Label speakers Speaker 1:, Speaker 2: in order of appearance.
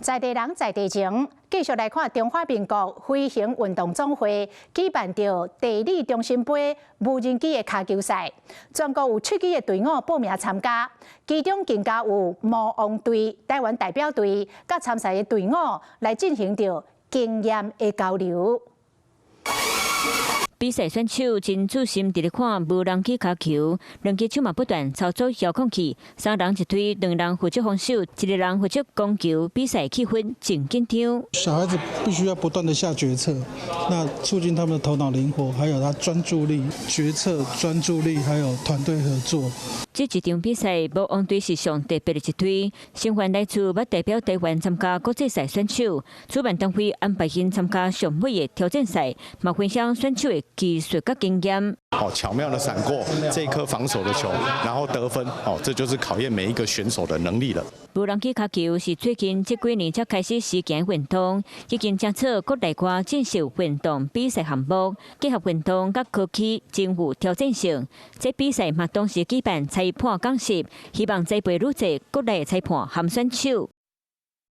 Speaker 1: 在地人在地情，繼續來看中華民國飛行運動總會舉辦著地理中心杯無人機的跤球賽，全國有七支的隊伍報名參加，其中更加有魔王隊、台灣代表隊佮參賽的隊伍來進行著經驗的交流。
Speaker 2: 比賽選手真注心佇咧看無人機跤球，兩隻手嘛不斷操作遙控器，三人一隊，兩人負責防守，一个人負責攻球。比賽氣氛真緊張。
Speaker 3: 小孩子必須要不斷的下決策，那促進他們的頭腦靈活，還有他專注力、決策專注力，還有團隊合作。
Speaker 2: 這一場比賽，魔王隊是上特別的一隊，成員來自捌代表台灣參加國際賽選手，主辦單位安排𪜶參加上尾的挑戰賽，嘛分享選手的技術佮經驗。
Speaker 4: 哦，巧妙的閃過這一顆防守的球，然後得分，哦，這就是考驗每一個選手的能力了。
Speaker 2: 無人機跤球是最近這幾年才開始時行運動，已經成做國內外正式運動比賽項目，結合運動佮科技，真有挑戰性。這比賽嘛同時舉辦裁判講習，希望栽培愈濟國內裁判和選手。